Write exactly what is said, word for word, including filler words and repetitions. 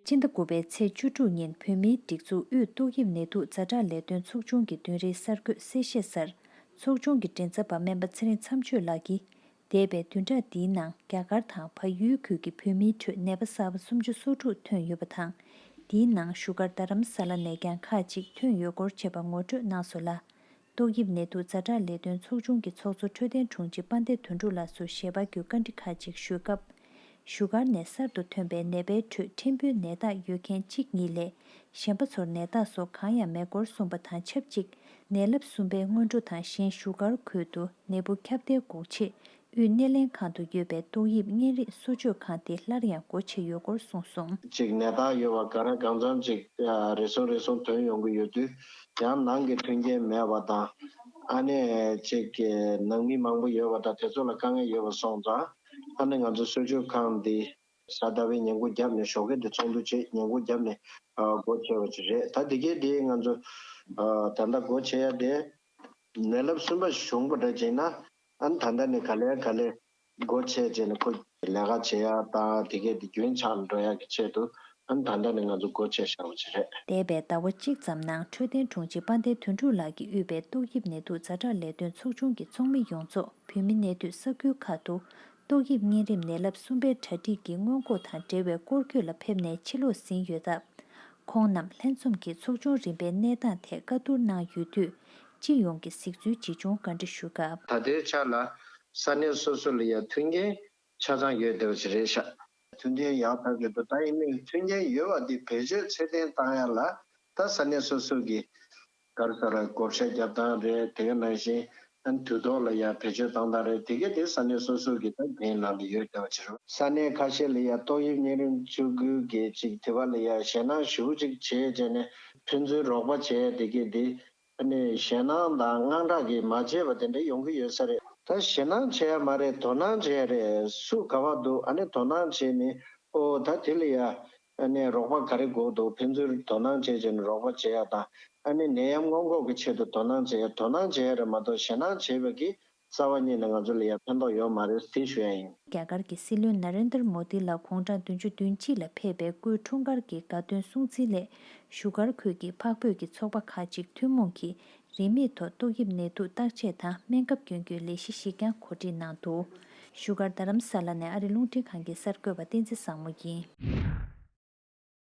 སྤྱི་ཟླ་དགུ་པའི་ཚེས་བཅུ་དྲུག་ཉིན་བོད་མིའི་སྒྲིག་འཛུགས་དབུས་ཏོག་དབྱིབས་ནད་དུག་ཛ་དྲག་ལས་དོན་ཚོགས་ཆུང་གི་བདུན་རེའི་གསར་འགོད་གསལ་བཤད་གསར། ཚོགས་ཆུང་གི་མགྲིན་ཚབ་པ་སྨན་པ་ཚེ་རིང་མཚམས་གཅོད་ལགས་ཀྱིས། འདས་པའི་བདུན་ཕྲག་འདིའི་ནང་རྒྱ་གར་དང་བལ་ཡུལ་ཁུལ་གྱི་བོད་མིའི་ཁྲོད་ནད་པ་གསར་པ་སུམ་ཅུ་སོ་དྲུག་ཐོན་ཡོད་པ་དང་། འདིའི་ནང་བཞུགས་སྒར་རྡ་རམ་ས་ལ་ནས་ཀྱང་ཁག་ཅིག་ཐོན་ཡོད་སྐོར་བཅས་པ་ངོ་སྤྲོད་གནང་སོང་ལ། ཏོག་དབྱིབས་ནད་དུག་ཛ་དྲག་ལས་དོན་ཚོགས་ཆུང་གི་ཚོགས་གཙོ་འཕྲོད་བསྟེན་དྲུང་ཆེ་དཔལ་ལྡན་དོན་གྲུབ་ལགས་སུ་ཞལ་པར་བརྒྱུད་བཀའ་འདྲི་ཁག་ཅིག་ཞུས་སྐབས། བཞུགས་སྒར་ནས་གསར་དུ་ཐོན་པའི་ནད་པའི་ཁྲོད་ཕྲན་བུའི་ནད་རྟགས་ཡོད་མཁན་གཅིག་གཉིས་ལས་གཞན་པ་ཚོར་ནད་རྟགས་སོགས་གང་ཡང་མེད་སྐོར་གསུངས་པ་དང་ཆབས་ཅིག་ནད་རླབས་གསུམ་པའི་སྔོན་འགྲོ་དང་གཞན་བཞུགས་སྒར་ཁུལ་དུ་ནད་འབུ་ཁྱབ་གདལ་འགོག་ཆེད་དབུས་སྣེ་ལེན་ཁང་དུ་ཡོད་པའི་ཏོག་དབྱིབས་གཉན་རིམས་གསོ་བཅོས་ཁང་དེ་སླར་ཡང་སྒོ་ཕྱེ་ཡོད་སྐོར་གསུངས་སོང་། ཅིག་ནད་རྟགས་ཡོད་པ་ག་རེ་གང་འཚམ་ཅིག་ཨ་རེ་ཟུང་རེ་ཟུང་ཐོན་ཡོང་གི་ཡོད་དུས་ཡང་ནང་གི་མཐུན་རྐྱེན་མེད་པ་དང་ཨ་ནི་ཅིག་གི་ནང་མི་མང་པོ་ཡོད་པ་དང་དེ་ཚོ་ལ་དཀའ་ངལ་ཡོད་པ་སོང་ཙང་ཨ་ནི་ང་ཚོ་གསོ་བཅོས་ཁང་འདི་གཟའ་ཟླ་བའི་ཉིན་གུང་རྒྱབ་ནས་ཞོགས་ཀས་དེ་ཚོགས་འདུ་བྱས་ཉིན་གུང་རྒྱབ་ནས་ཨ་སྒོ་ཕྱེ་བ་ཅིག་རེད། ད་དེ་གའི་དེ་ང་ཚོ་ཨ་ད་ལྟ་སྒོ་ཕྱེ་ཡ་དེ་ནད་རླབས་གསུམ་པ་བྱུང་པ་འདྲ་བྱས་ན་ཨ་ནི་ད་ལྟ་ནས་ག་ལེ་ག་ལེ་སྒོ་ཕྱེ་བྱས་ནས་ཁོ་ལས་ཀ་བྱེད་ཡ་དང་དེ་གའི་དེ་རྒྱུན་ཆགས་འགྲོ་ཡ་གི་ཆེད་དུ་ཨ་ནི་ད་ལྟ་ནས་ང་ཚོ་སྒོ་ཕྱེ་བཞག་པ་ཅིག་རེད། འདས་པའི་ཟླ་བ་གཅིག་ཙམ་ནང་འཕྲོད་བསྟེན་དྲུང་ཆེ་དཔལ་ལྡན་དོན་གྲུབ་ལགས་ཀྱིས་དབུས་པའི་ཏོག་དབྱིབས་ནད་དུག་ཛ་དྲག་ལས་དོན་ཚོགས་ཆུང་གི་ཚོགས་མི་ཡོངས་རྫོགས་བོད་མི་གནས་སྡོད་ས་ཁུལ་ཁག་ཏུ་ཏོག་དབྱིབས་གཉན་རིམས་ནད་རླབས་གསུམ་པའི་གྲ་སྒྲིག་གི་སྔོན་འགོག་དང་འབྲེལ་བའི་སྐོར་སྐྱོད་ལ་ཕེབས་ནས་ཕྱི་ལོགས་ཟིན་ཡོད་སྟབས། ཁོང་རྣམས་ལྷན་འཛོམས་ཀྱིས་ཚོགས་ཆུང་རིམ་པའི་གནས་སྟངས་ཐད་བཀའ་བསྡུར་གནང་ཡོད་དུས། སྤྱི་ཡོངས་ཀྱི་གཟིགས་ཚུལ་ཇི་བྱུང་བཀའ་འདྲི་ཞུས་སྐབས། ད་ལྟའི་ཆ་ལ་ས་གནས་སོ་སོ་ལ་ཡང་མཐུན་རྐྱེན་ཆ་ཚང་ཡོད་བསྡད་པ་ཞིག་རེད་ཤག་མཐུན་རྐྱེན་ཡག་ཐག་ཆོད་འདུག་ད་ཡིན་ནའི་མཐུན་རྐྱེན་ཡོད་པ་འདི་བེད་སྤྱོད་ཚད་ལྡན་བཏང་ཡ་ལ་ད་ས་གནས་སོ་སོ་གི་ག་རེ་ཟེར་བགོ་བཤའ་རྒྱབ་སྟངས་རེད། དེ་ག་ནང་བཞིན་དུས་ཐོག་ལ་ཡ་བེད་སྤྱོད་བཏང་སྟངས་རེད། དེ་ག་དེ་ས་གནས་སོ་སོ་གི་ད་འགན་ནང་ལ་ཡོད་བསྡད་པ་ཞིག་རེད། ས་གནས་ཁ་ཤས་ལ་ཡ་ཏོག་དབྱིབས་གཉན་རིམས་བཅུ་དགུ་གི་ཅིག་དེ་བ་ལ་ཡ་ཞེད་སྣང་ཞེ་པོ་ཅིག་བྱས་བྱས་ནས་ཕན་ཚུན་རོགས་པ་བྱས་དེ་ག་དེ། ཨ་ནི་ཞེད་སྣང་དང་དངངས་སྐྲག་གིས་མ་བརྗེད་པ་དེ་འདྲ་ཡོང་གི་ཡོད་ས་རེད། ད་ཞེད་སྣང་བྱེད་ཡ་མ་རེད། དོ་སྣང་བྱེད་ཡ་རེད། སུ་ག་པར་འདུག་ཨ་ནི་དོ་སྣང་བྱས་ནས་ཨོ་ད་དེ་ལ་ཡ་ཨ་ནི་རོགས་པ་ག་རེ་དགོས་འདུག་ཕན་ཚུན་དོ་སྣང་བྱས་བྱས་ནས་རོགས་པ་བྱེད་ཡ་དང་ཨ་ནི་ནད་ཡམས་སྔོན་འགོག་གི་ཆེད་དུ་དོ་སྣང་བྱེད་ཡ་དོ་སྣང་བྱེད་ཡ་རེད་མ་གཏོགས་ཞེད་སྣང་བྱེད་པ་གིས། རྩ་བ་ཉིད་ནས་ང་ཚོ་ལ་ཡང་ཕན་ཐོགས་ཡོད་མ་རེད་དེ་ཞུ་ཡ་ཡིན། རྒྱ་གར་གྱི་སྲིད་བློན་ན་རེན་དར་མོ་དི་ལ་དགུང་གྲངས་བདུན་ཅུ་དོན་གཅིག་ལ་ཕེབས་པའི་སྐུའི་འཁྲུངས་སྐར་གྱི་དགའ་སྟོན་སྲུང་བརྩི་སླད་བཞུགས་སྒར་ཁུལ་གྱི་འཕགས་བོད་ཀྱི་ཚོགས་པ་ཁག་ཅིག་ཐུན་མོང་གིས་རིན་མེད་ཐོག་ཏོག་དབྱིབས་ནད་དུག་བརྟག་དཔྱད་དང་སྨན་ཁབ་སྐྱོན་རྒྱུའི་ལས་གཞི་ཞིག་ཀྱང་གོ་སྒྲིག་གནང་འདུག་བཞུགས་སྒར་རྡ་རམ་ས་ལ་ནས་ཨ་རི་རླུང་འཕྲིན་ཁང་གི་གསར་འགོད་པ་བསྟན་འཛིན་བཟང་མོ་ཡིན།